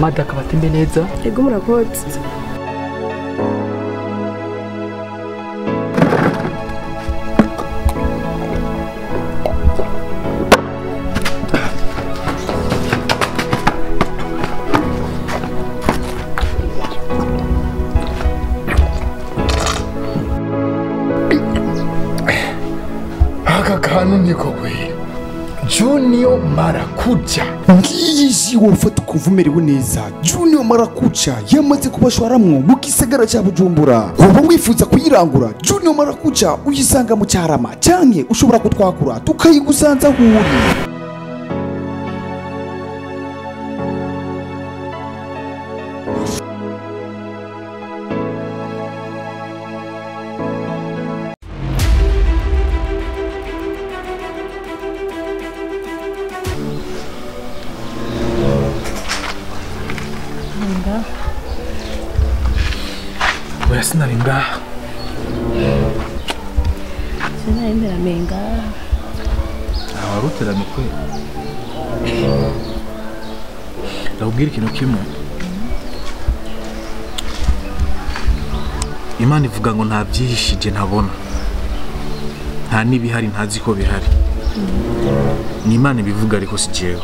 Mada akabatembe neza. Ego murakoze. Aka niko kweli. Junior Marakuja ngiyi wofata kuvumerewe neza. Junior Marakuja yamaze kubashwaramwo mu gisagara cya Bujumbura. Woba wifuza kuyirangura Junior Marakuja uyisanga mu Cyarama canke ushobora kutwakura tukayigusanza huri. Oya sinari ngaha. Sinari nteramiye ngaha. Nta wari uteramye kweli. Ndakubwira ikintu kimwe. Imana ivuga ngo nta byihishije ntabona. Nta n'ibihari ntazi ko bihari. Ni Imana ibivuga ariko si jewe.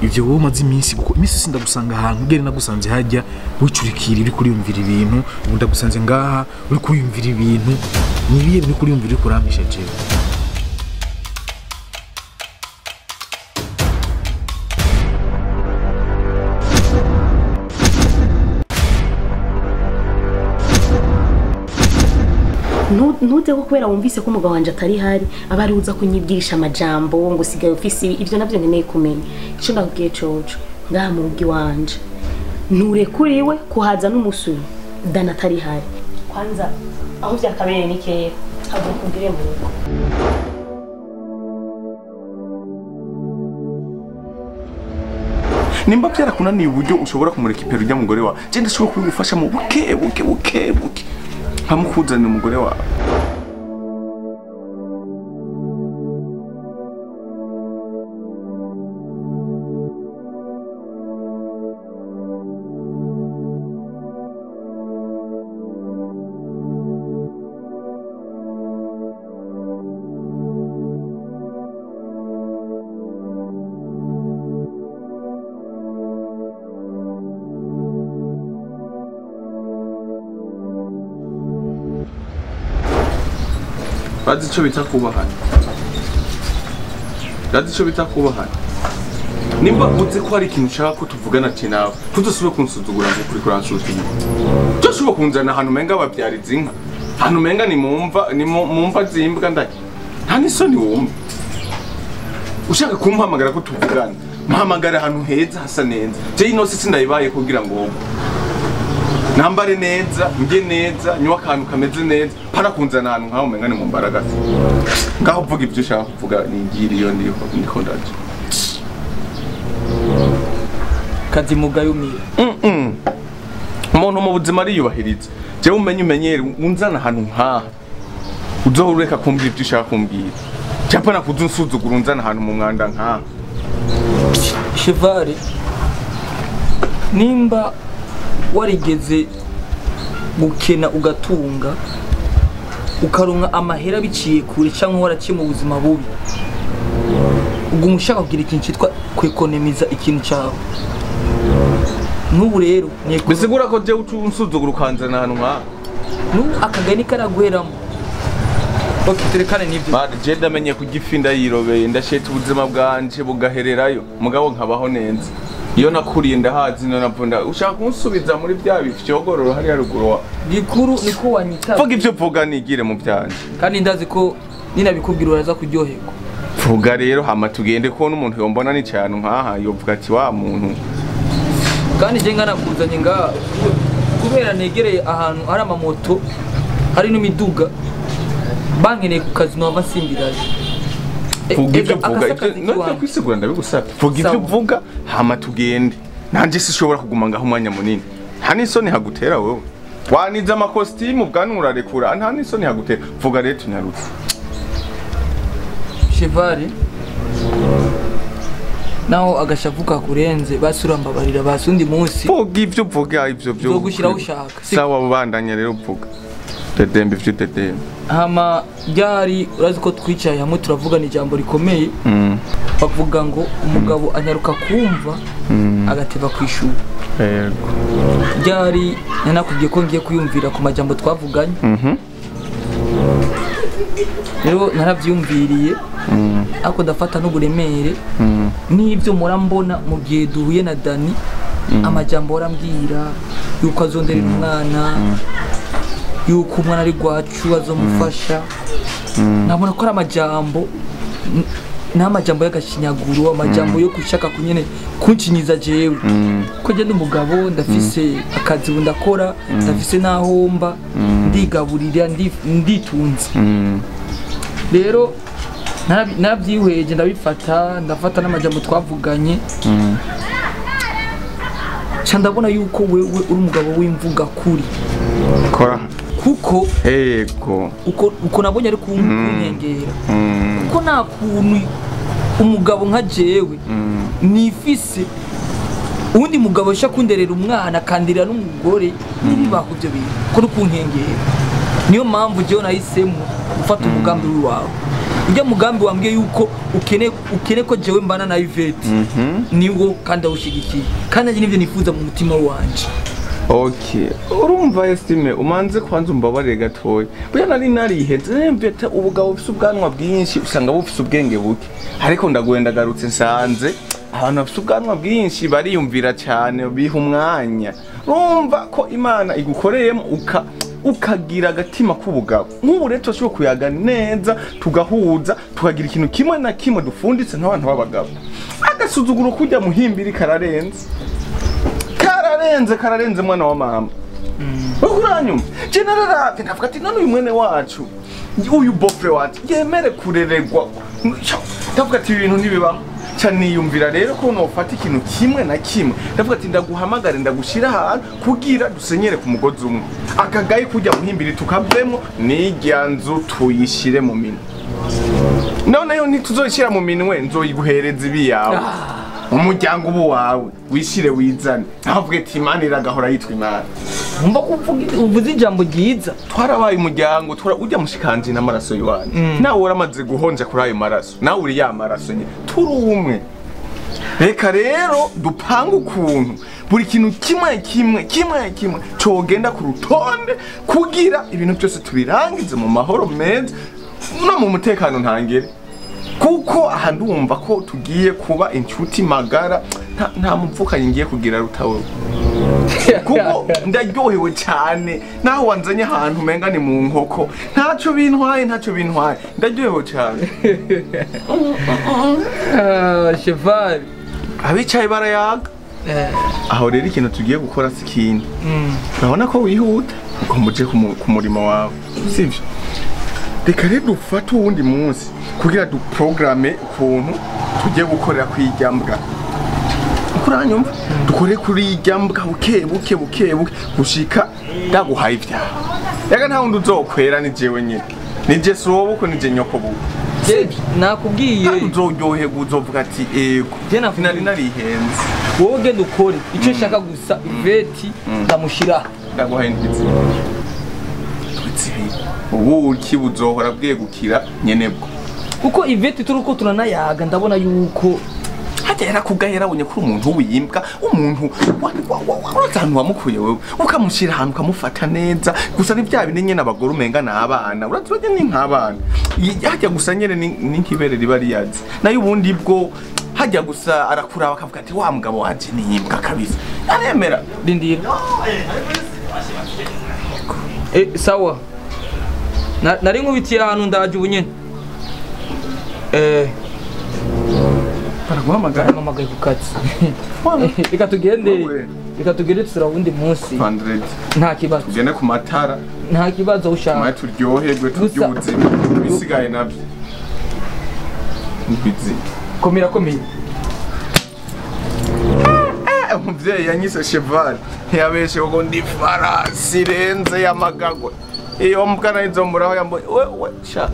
Ivyo wowe umaze iminsi kuko iminsi sindagusanga ahantu ugere nagusanze hajya wicurikira uri kuriyumvira ibintu, ubu ndagusanze ngaha uri kuriyumvira ibintu, nibiye uri kuriyumvira uri kuramisha jewe. Ntuze ko kubera wumvise ko umugabo wanje atari hari abari uza kunyibwirisha amajambo ngo usigaye ufise ibyo navyo nkeneye kumenya. Ico ndakubwiye coco ngaha mu rugo iwanje nturekuriwe kuhaza n'umusuru Dana atari hari. Kwanza aho vyakabereye ni kera haguruka ugire mu rugo. Nimba byarakunaniye uburyo ushobora kumureka ipero rya mugore wawe, je ndashobora kubigufasha mu buke buke buke buke nkamukuzanira umugore wawe. Bazi ico bita kubahana. Bazi ico bita kubahana. Nimba uzi ko hari ikintu ushaka ko tuvugana ati nawe, ntuzosubire kunsuzugura ngo kuri kuransuzugura. Ntuzosubire kunzana ahantu umenga bavyariza inka. Ahantu umenga ni mumva, ni mumva zimbwa ndaki. Nta n'isoni wumva. Ushaka kumpamagara ko tuvugana, mpamagara ahantu heza hasa neza. Je ino si sindayibaye kugira ngo nambare neza, nge neza, nywa akantu kameze neza, pana kunzana ahantu nkaho umenga ni mu mbaragasa. Ngaho uvuga ibyo ushaka kuvuga ningiri iyo ndiko ndaje. Kazi mugayumira. Umuntu mu buzima ariyubahiriza. Jewe umenye umenyere unzana ahantu nkaha. Uzohora ureka kumbwira ibyo ushaka kumbwira. Cyapana kuzunsuzugura unzana ahantu mu mwanda nkaha. Chevare nimba warigeze gukena ugatunga ukaronka amahera biciye kure cyangwa waraciye mu buzima bubi, ubwo umushaka kugira ikintu cyitwa kwekonomiza ikintu cyawe. N'ubu rero bisigura ko je unsuzugura ukanzana ahantu nkaha. N'ubu akagani karaguheramo. Okay, turekane n'ibyo. Mad je ndamenye kugifi ndayirobeye ndasheta ubuzima bwanje bugahererayo mugabo nkabaho neza. Iyo nakuriye ndahazi no navunda ushaka kunsubiza muri bya bifyogororo hari haruguru wa gikuru niko wanyita. Vuga ivyo vuga nigire mu byanje. Kandi ndazi ko ninabikubwira uraza kuryoherwa. Vuga rero hama tugende ko n'umuntu yombona ni cyane nkaha yovuga ati wa muntu. Kandi je ngana kuzanye nga kubera negereye ahantu hari amamoto hari n'imiduga bankeneye ku kazi no basimbiraje. Vuga ivyo vuga no kwisigura ndabigusabye. Vuga ivyo vuga hama tugende. Nanje sishobora kuguma ngaho umwanya munini. Nta n'isoni hagutera wewe. Wanize amakostimu ubwanwa urarekura nta n'isoni hagutera. Vuga rero tunyarutse. Chevare Naho agashavuka kurenze basurambabarira basundi munsi. Vuga ivyo uvuga ivyo byo. Nzogushiraho ushaka. Sawa ubandanye rero uvuga. Dedembe ivyo dedembe. Hama ryari urazi ko twicaye hamwe turavugana ijambo rikomeye. Bavuga ngo umugabo anyaruka kumva agateba kwishura. Yego. Ryari nanakubwiye ko ngiye kuyumvira ku majambo twavuganye. Rero naravyumviriye ariko ndafata n'uburemere n'ibyo murambona mu gihe duhuye na Dani amajambo arambwira yuko azonderera umwana yuko umwana ari gwacu azomufasha. Nabona ko ari amajambo n'amajambo y'agashinyaguro amajambo yo gushaka kunyene kuncinyiza jewe ko je ndumugabo ndafise akazi ndakora ndafise nahomba ndigaburira nditunze. Rero narabyihweje ndabifata ndafata n'amajambo twavuganye ca ndabona yuko wewe uri umugabo w'imvuga kuri kora kuko yego uko nabonye ari kunkengera kuko nta kuntu umugabo nka jewe nifise undi mugabo ashaka kunderera umwana akandirira n'umugore ntibibaho ibyo bintu ko no kunkengera. Niyo mpamvu jewe nahisemo gufata umugambi wawe ujya mugambi wambwiye yuko ukene ko jewe mbana na Yvette niwo kandi awushigikiye kandi nje nivyo nifuza mu mutima wanje. Okay, urumva estime umanze kwanza umbabarire gatoya. Burya nari nariheze mvete ubugabo bufise ubwanwa bwinshi usanga bufise ubwenge buke. Ariko ndagwenda garutse nsanze abantu bafise ubwanwa bwinshi bariyumvira cyane biha umwanya. Urumva ko Imana igukoreyemo ukagira agatima k'ubugabo. Nk'ubu rero turashobora kuyaga neza tugahuza tukagira ikintu kimwe na kimwe dufunditse nk'abantu b'abagabo. Agasuzuguro kujya muhimbiri kararenze. Kararenze mwana wa mama. Ukuranyuma. Je nararavye ndavuga ati none uyu mwene wacu uyu bofre wacu yemere kureregwa. Ndavuga ati ibintu ntibibaho. Ca niyumvira rero ko nofata ikintu kimwe na kimwe. Ndavuga ati ndaguhamagare ndagushira ahantu kugira dusenyere ku mugozi umwe. Akagayi kujya muhimbiri tukavemo n'irya nzu tuyishire mu minwe. None yo ntituzoyishira mu minwe nzoyiguhereza ibi yawe. Umuryango ubu wawe wishire wizane ntavuge ati Imana iragahora yitwa Imana. Umva ko uvuze ijambo ryiza. Twarabaye umuryango twara ujya mushikanje n'amaraso yiwanje nawe waramaze guhonja kuri ayo maraso nawe uri ya maraso nye turi umwe. Reka rero dupanga ukuntu buri kintu kimwe kimwe kimwe kimwe cogenda ku rutonde kugira ibintu byose tubirangize mu mahoro meza no mu mutekano ntangere. Kuko aha ndumva ko tugiye kuba inshuti magara nta mupfukanyi ngiye kugira rutawe. Kuko ndaryohewe cyane naho wanzanye ahantu umenga ni mu nkoko ntacyo bintwaye ndaryohewe cyane. Cheval abicaye barayaga. Aho rero ikintu tugiye gukora si ikindi. Urabona ko wihuta ugomba uje ku murimo wawe sivyo? Reka rero dufate uwundi munsi kugira duprograme ukuntu tugiye gukorera kwijyambwa. Kuranyumva dukore kuri ijyambwa buke buke buke buke gushika ndaguhaye ibyaha. Reka nta wundi uzokwera ni jewe nyine. Ni je sobuko ni je nyoko buko. Nakubwiye uzoryoherwa uzovuga ati ego nari narihenze. Wowe genda ukore icyo nshaka gusa Yvette ndamushira ndaguhaye indwi. Ubuki buzohora bwegukira nyenebwo. Kuko Yvette turuko turanayaga ndabona yuko hajya yarakugahera abonye kuri umuntu wiyimbwa umuntu uratantu wamukuye wewe ukamushira ahantu ukamufata neza gusa ni bya bine nyene abagore umenga n'abana urazibanye ni nk'abana hajya gusa nyene ni nk'ibere riba riyazi nayo ubundi bwo hajya gusa arakuraba akavuga ati wa mugabo wanje niyimbwa kabisa aremera rindira. Sawa nari nkubitiye ahantu ndaje ubu nyene. Baraguhamagara mpamagaye ku kazi. Reka tugende tusura uwundi munsi. Nta kibazo. Tugende ku matara. Nta kibazo ushaka. Tumaye turyoherwe turye ubuzima ibisigaye nabyo. Nbizi. Komera komera. Umuvyeyi yanyise cheval ntiyabeshe kuko ndi farasi irenze y'amagagwe. Iyo mbwa nayo muraho yamboye wewe sha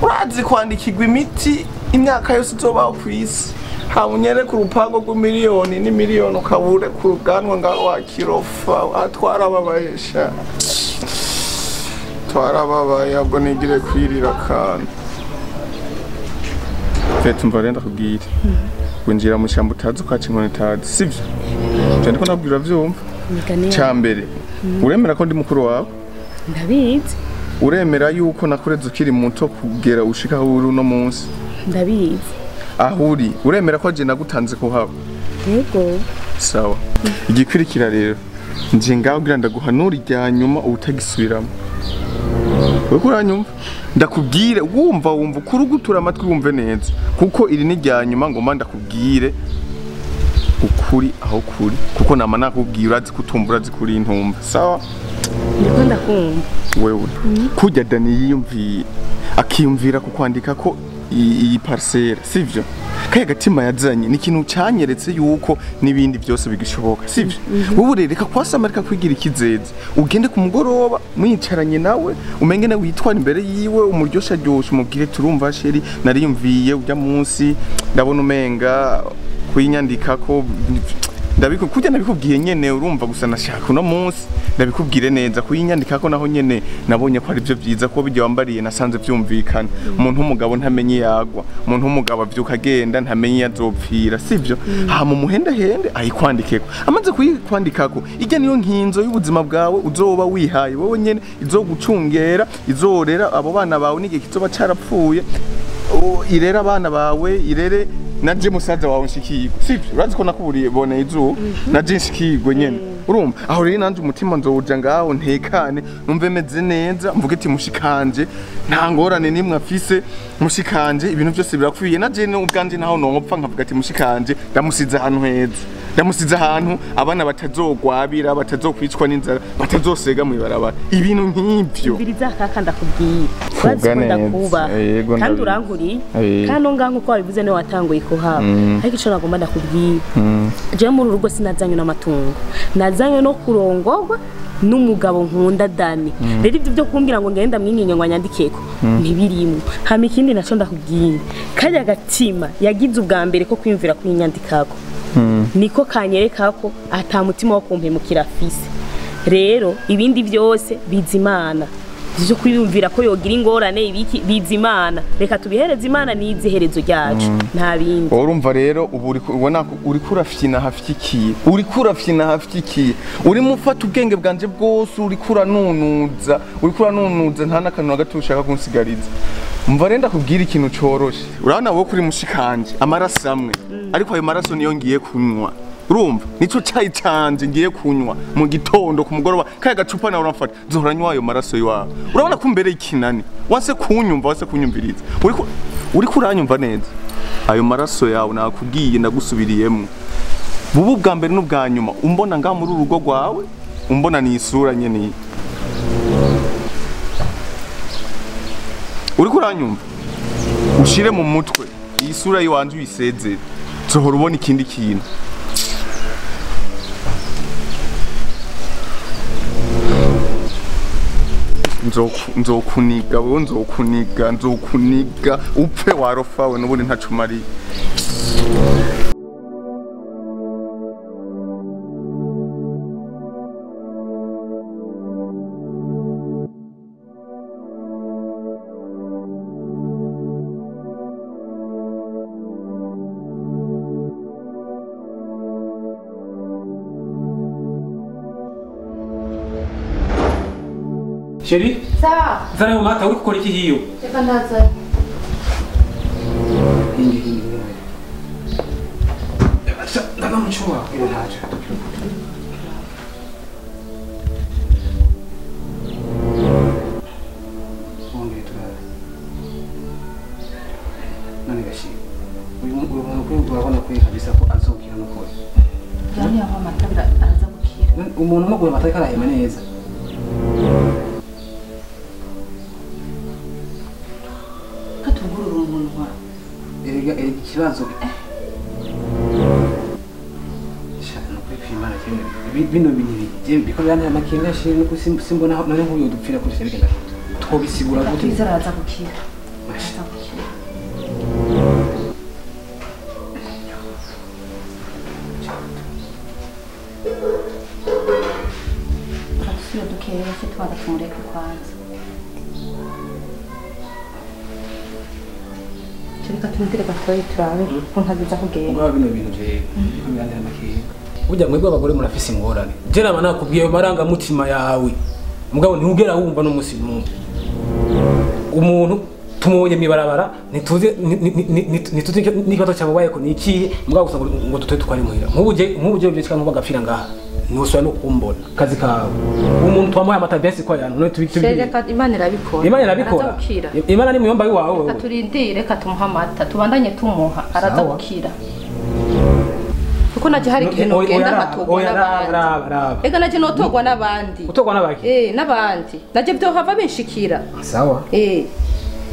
urazi kwandikirwa imiti imyaka yose uzobaho kw'isi. Hamunyere ku rupango rw'imiliyoni n'imiliyoni ukabure ku ruganwa ngaho wakirofa atwarababayesha. Twarababaye ahubwo nigire kwirira akantu. Fete umva rero ndakubwira. Winjira mu shyamba utazi ukaca inkoni utazi, sivyo? Je ndiko ndabwira vyumva. Ca mbere, uremera ko ndi mukuru wawe? Ndabizi. Uremera yuko nakureze ukiri muto kugera ushika aho uri uno munsi? Ndabizi. Aho uri, uremera ko je nagutanze kuhaba? Yego. Sawa. Igikwirikira rero, nje ngaho kugira ndaguhanura irya nyuma ubutagisubiramo. Uriko uranyumva? Ndakubwire wumva wumva ukurugutura amatwi wumve neza kuko iri ni rya nyuma ngoma ndakubwire ukuri aho kuri kuko nama nakubwira urazi kutumva urazi kuri intumva. Sawa? Ndiko ndakumva. Wewe kurya Dani yiyumviye akiyumvira kukwandika ko iyi parcelle, sivyo? Kaya gatima yazanye ni ikintu cyanyeretse yuko nibindi byose bigishoboka, sivyo? Wowe reka kwasama reka kwigira ikizeze ugende ku mugoroba mwicaranye nawe umenge nawe witwara imbere yiwe umuryosha ryosha umubwire turumva sheri nariyumviye ujya munsi ndabona umenga kuyinyandika ko ndabikubwiye nabikubwiye nyene urumva gusa nashaka uno munsi ndabikubwire neza kuyinyandika ko naho nyene nabonye ko ari byo byiza ko bijye wambariye nasanze byumvikana. Umuntu w'umugabo ntamenye yagwa, umuntu w'umugabo avyuka agenda ntamenye yazopfira, sivyo? Hama umuhenda hende ayikwandikeko, amaze kuyikwandikako ijya niyo nkinzo y'ubuzima bwawe uzoba wihaye wowe nyene, izogucungera izorera abo bana bawe n'igihe kizoba carapfuye, irera abana bawe irere naje musaza wawe nshikirwe, sivyo? Urazi ko nakuburiye boneye izuba naje nshikirwe nyene urumva aho rero nanje umutima nzowuja ngaho ntekane numve meze neza mvuge ati mushikanje nta ngorane nimwe afise mushikanje ibintu byose birakwiye naje ubwanje naho nopfa nkavuga ati mushikanje ndamusize ahantu heza ndamusize ahantu abana batazogwabira batazokwicwa n'inzara batazosega mu ibarabara ibintu nk'ivyo biriza kaka ndakubwiye bazikunda kuba kandi urankuri kandi nganko ko wabivuze ne watanguye kuhaba ariko ico nagomba ndakubwiye je muri urugo sinazanywe n'amatungo nazanywe no kurongorwa n'umugabo nkunda Dani rero ibyo byo kumbwira ngo ngenda mwinginge ngo anyandikeko ntibirimo hama ikindi naco ndakubwiye kajya gatima yagize ubwa mbere ko kwiyumvira kuyinyandikako niko kanyereka ko ata mutima wo kumpemukira afise rero ibindi byose bizimana byo kwiyumvira ko yogira ingorane ibiki bizimana reka tubihereze Imana niziherezo ryacu nta bindi. Urumva rero ubu ubona uri kurafyina hafyikiye uri kurafyina hafyikiye uri mufata ubwenge bwanje bwose uri kuranunuza nta nakantu na gato ushaka kunsigariza. Umva renda kubwira ikintu coroshe urabona wowe kuri mushikanje amaraso amwe ariko ayo maraso niyo ngiye kunywa urumva nico cyayi canje ngiye kunywa mu gitondo ku mugoroba kaya gacupa nawe uramfata nzohora nywa ayo maraso yawe urabona ko mbere ikinani wase kunyumva wase kunyumviriza uri kuranyumva neza ayo maraso yawe nakubwiye ndagusubiriyemo bubu bwa mbere n'ubwa nyuma umbona nga muri urugo rwawe umbona ni isura nyene uri kuranyumva ushire mu mutwe iyi sura yiwanje uyisezere nzohora ubona ikindi kintu. Nzokuniga wewe nzokuniga nzokuniga upfe warofa we n'ubundi ntacumariye. Sheri? Sawa. Zana yo mata uri gukora iki hiyo? Reka ndaza. Hindi. Ndanamuchua iyo ntaje. Ongeye turabe. None gashi. Uyu muntu kuri urabona ko kabisa ko azokira no kose. Yani aho amata araza gukira. Umuntu no guhema atari karahema neza. Erega ikibazo shaka kwipimana cyane bino bintu je biko byantera amakenga shiri no simbona none nk'uyu dupfira kuri bigenda twobisigura gute twizaraza gukira. Bukeya se tubanza tumureke kwanza. Reka turindire gatoya turabe ukuntu aziza kugenda. Mugabo bino bintu je biriko birantera amakenga. Burya mwebwe abagore murafise ingorane. Je naba nakubwiye ayo marangamutima yawe. Mugabo ntugera wumva n'umunsi n'umwe. Umuntu tumubonye mw'ibarabara ntituzi ntituzi n'ikibazo cyamubayeko ni ikihe, mugabo gusa ngo dutore twari muhira. Nk'ubu je byitwa nkuba gapfira ngaha. Ntusubira no kumbona. Kazi kawe. Umuntu twamuhaye amata besi kwa yantu none tubiki. Reka Imana irabikora. Imana irabikora. Imana ni muyomba wawe. Reka turindire, reka tumuha amata, tubandanye tumuha, araza gukira. Kuko naje hari igihe nogenda nkatogwa n'abandi. Ega naje notogwa n'abandi. Utogwa n'abaki? N'abandi. Naje byohava binshikira. Sawa.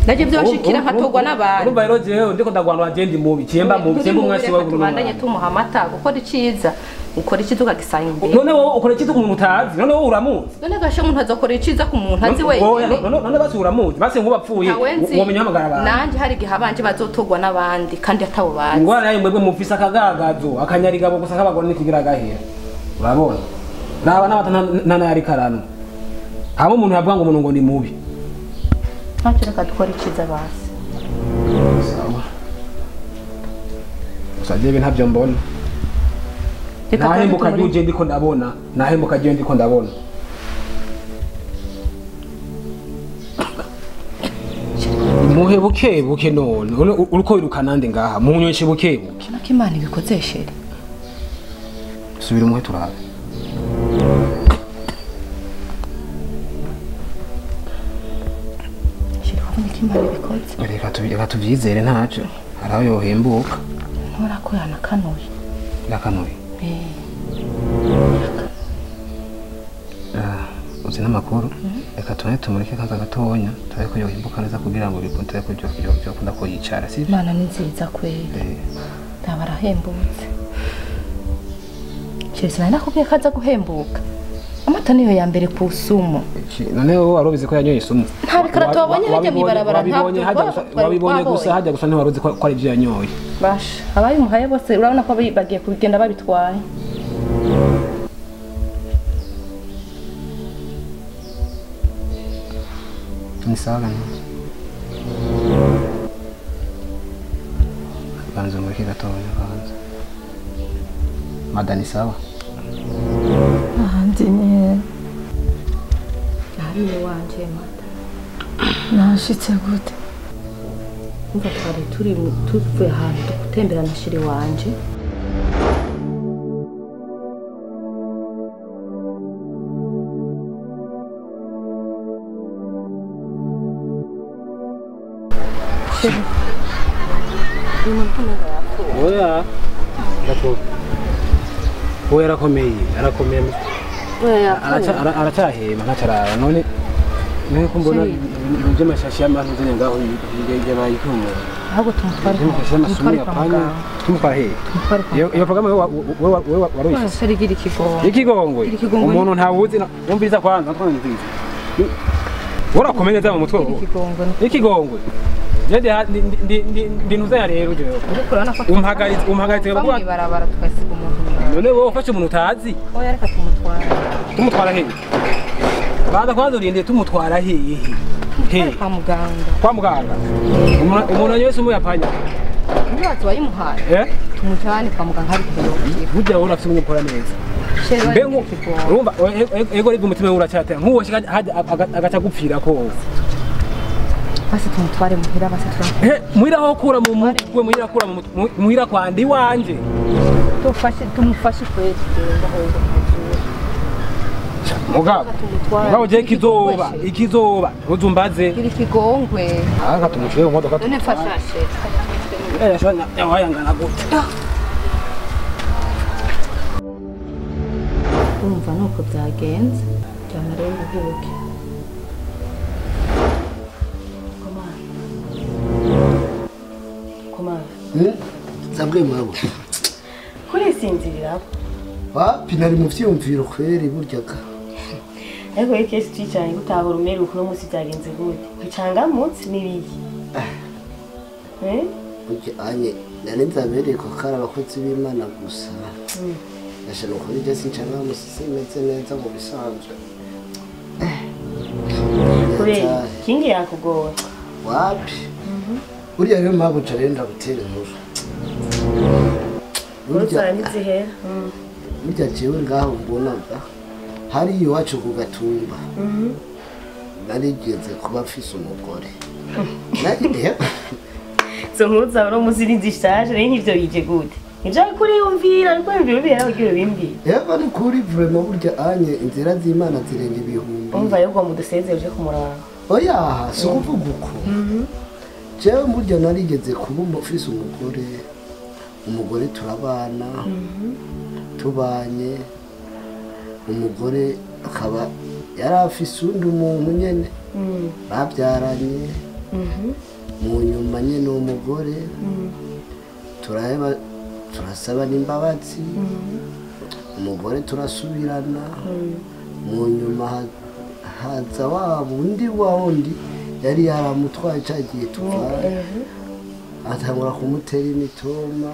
Naje byoshikira nkatogwa n'abandi. Urumva rero jewe ndiko ndagwanwa je ndi mubi, cyemba mubi, cyemba umwasi wawe. Tubandanye tumuha amata, gukora iciza. Ukora iciza ukagisanga imbere. None wowe ukora iciza ku muntu utazi, none wowe uramuzi. None gashe umuntu azokora iciza ku muntu azi wenyine. None basi uramuzi, basi nk'ubapfuye womenya hamagara abantu. Nanje hari igihe abanje bazotogwa n'abandi kandi atabo bazi. Ingorane yayo mwebwe mufise akagagazo, akanyarigabo gusa k'abagore nikigira gahera. Urabona? Raba n'abata nta yari karano. Haba umuntu yavuga ngo umuntu ngo ni mubi. Ntacyo reka dukora iciza basi. Sawa. Gusa jewe ntabyo mbona. Nahembuka juje ndiko ndabona, nahembuka juje ndiko ndabona. Muhe buke buke none, uriko wirukana nde ngaha, munyweshe buke buke. Nako Imana ibikozeshere. Subira umuhe turabe. Reka tubyizere ntaco, hari aho yohembuka. Ntora ko yanakanuye. Yakanuye. Uzi n'amakuru, reka tubone tumureke kaza gatonya, turabe ko yohembuka neza kugira ngo bikunde ko byokunda ko yicara, sivyo? Imana ni nziza kweli. Ndaba arahembutse. Chese nari nakubwiye ko aza guhembuka. Amata niyo ya mbere ku sumu. None wowe warubizi ko yanyoye isumu? Nta bikarato wabonye hajya mw'ibarabara, ntabyo wabibonye gusa hajya gusa ntiwaruzi ko ari ibyo yanyoye. Basha, abayimuhaye bose urabona ko bagiye kugenda babitwaye. Ni sawa gani? Banza umureke gatoya banza. Mada ni sawa? Ahandi ni ahari wanje mata. Nashitse gute? Umva twari turi tuvuye ahantu gutembera na shiri wanje. Oya, ndako. Oya arakomeye, arakomeye. Aracyahema ntacarara none none ko mbona ibintu by'amashashi y'abantu zene ngaho yabaye ikumura. Ahubwo tumutware kwa muganga. Tumutware hehe? Iyo programme wewe waruyise. Gira ikigongwe. Ikigongwe. Umuntu ntawuzi wumviriza kwanza ntwumviriza. Urakomeye neza mu mutwe wowe. Ikigongwe. Ikigongwe. Ndi ntuza rero jewe. Umpagaritse bavuga ibarabara tukasiga umuntu. None wowe ufashe umuntu utazi? Oya reka tumutwara. Tumutwara hehe? Baza kwanza urinde tumutwara hehe? Hehe kwa muganga. Kwa muganga. Umuntu wese umuyapanya. Ntibazi wayimuhaye. Eh? Tumujane kwa muganga hari kuyokira. Burya wowe urafise umukora neza. Mbe urumva ego ari umutima we uracyatera. Nkuwo shika agaca gupfira ko. Basi tumutware muhira basi turakora. Muhira aho kura mu mutwe muhira kura mu muhira kwa ndi wanje. Tufashe tumufashe kwezi tugenda ahubwo. Mugabo. Mugabo je kizoba ikizoba uzumbaze. Iri kigongwe. Aka tumushire mu modoka. None mfashashe. Eh shwana yawayangana gute. Urumva nuko byagenze. Cyane rero ubuhuke. Zabwe mabo. Kuri sinzirira. Wapi nari mu vyumviro kweri burya ka. Ariko ikesi twicaranye gutahura umere uko no musi byagenze gute. Kwicanga munsi nibiki. Eh? Burya anye nari nzabereye ko kari abakozi b'Imana gusa. Ndashaka kuri je sincanga musi simeze neza mu bisanzwe. Kingi yakugora. Wapi? Uriya rero mabuja rero ndagutera inkuru. Burya ntizihera. Burya jewe ngaho mbonaga hari iwacu ku Gatumba. Narigeze kuba mfise umugore. Izo nkuru zawe no muzi ni zishaje rero nk'ivyo bije gute? Nivyo kuri yumvira ariko yumvira ubihera ugira ubimbwire. Yego ni kuri vraiment burya anye inzira z'Imana zirenga ibihumbi. Umva yo ngo mudusezere uje kumuraba. Oya si ukuvuga uko. Jewe burya narigeze kuba mfise umugore. Umugore turabana. Tubanye. Umugore akaba yari afise undi muntu nyene. Babyaranye. Mu nyuma nyene uwo mugore turaheba turasaba n'imbabazi. Umugore turasubirana. Mu nyuma haza wa wundi yari yaramutwaye cagiye tuvana. Atangura kumutera imitoma,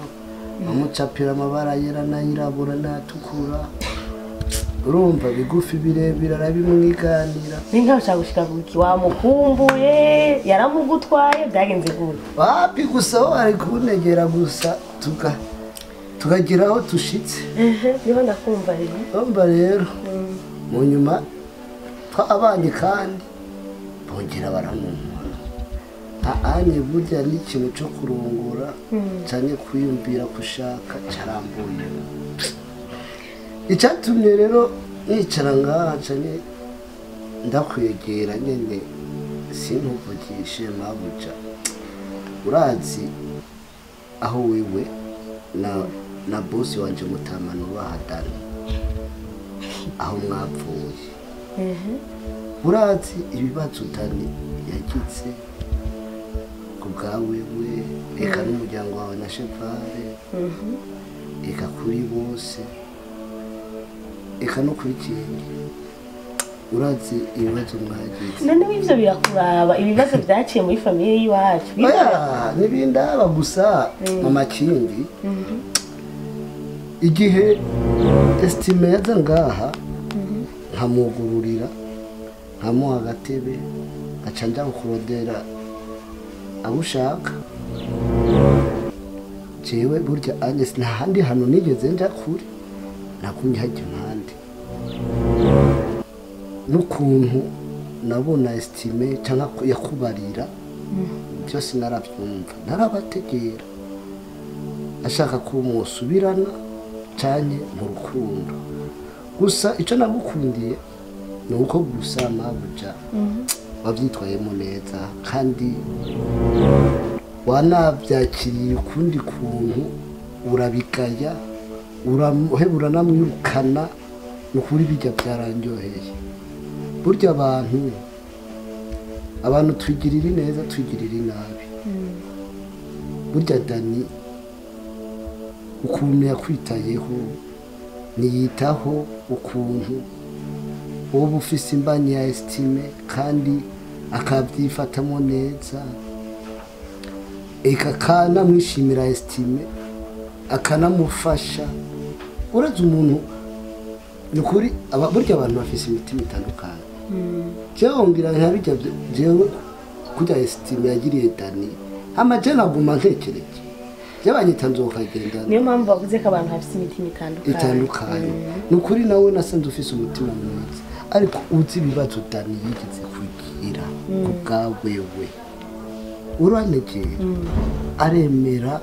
amucapira amabara yera n'ayirabura n'atukura. Urumva bigufi birebire arabimwiganira. Ninka ushaka gushika kuki wamukumbuye yaramugutwaye byagenze gute? Wapi gusa aho ari kunegera gusa tukagira aho tushitse. Niho ndakumva rero. Urumva rero mu nyuma twabanye kandi bongera baramumura. Anye burya n'ikintu cyo kurongora cyane kwiyumvira kushaka carambuye. Icyatumye rero nicara ngaha cyane ndakwegera nyene sinkuvugishe mabuja. Urazi aho wewe na boss wanje mutamano bahadana aho mwapfuye. Urazi ibibazo Dani yagize ku bwawewe eka n'umuryango wawe na Chevale eka kuri bose eka no kuri Kingi. Urazi ibibazo mwagize. None ivyo birakuraba ibibazo byaciye muri famille yiwacu. Oya nibindaba gusa mama Kingi. Igihe Estime yaza ngaha nkamugururira nkamuha agatebe ngaca nja kurodera abushaka. Jewe burya Agnes nta handi hantu nigeze nja kure nakumye hajya impande. N'ukuntu nabona Estime cyangwa yakubarira byose narabyumva narabategera ashaka ko musubirana cyane mu rukundo. Gusa icyo nagukundiye ni uko gusa mabuja wabyitwayemo neza kandi wanabyakiriye ukundi kuntu urabigaya urahebura namwirukana. Ni ukuri bijya byarandyoheye. Burya abantu twigirira neza twigirira nabi. Burya Dani ukuntu yakwitayeho niyitaho ukuntu uba ufise imbanyi ya Estime kandi akabyifatamo neza eka kanamwishimira Estime akanamufasha. Urazi umuntu ni ukuri burya abantu bafise imitima itandukanye. Jewe ngira nkabijya jewe kurya Estime yagiriye Dani hama je naguma ntekereje byabanyita nzokagenda. Niyo mpamvu bavuze ko abantu bafise imitima itandukanye. Ni ukuri nawe nasanze ufise umutima mwiza ariko uzi ibibazo Dani yigeze kugira ku bwawewe. Uranegera aremera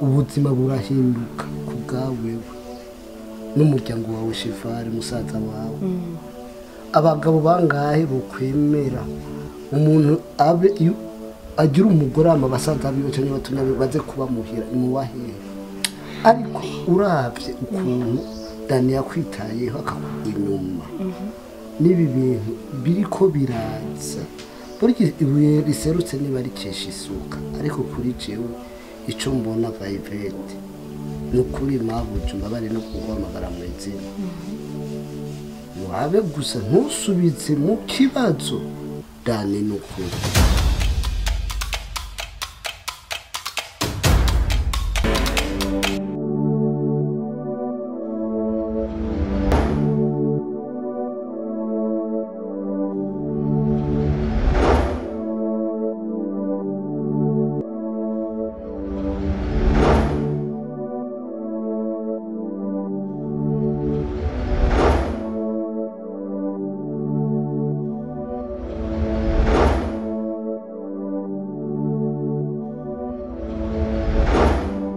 ubuzima burahinduka ku bwawewe n'umuryango wawe Chevale musaza wawe. Abagabo bangahe bokwemera umuntu abe agira umugore ama basaza biwe cyangwa batumye baze kuba muhira imuwahe. Ariko uravye ukuntu Dani yakwitayeho akakugwa inyuma n'ibi bintu biriko biraza. Burya ibuye riserutse niba rikesha isuka ariko kuri jewe ico mbona Vivette ni ukuri mabuja mbabare no kuguhamagara mu izina. Urabe gusa ntusubitse mu kibazo Dani ni ukuri.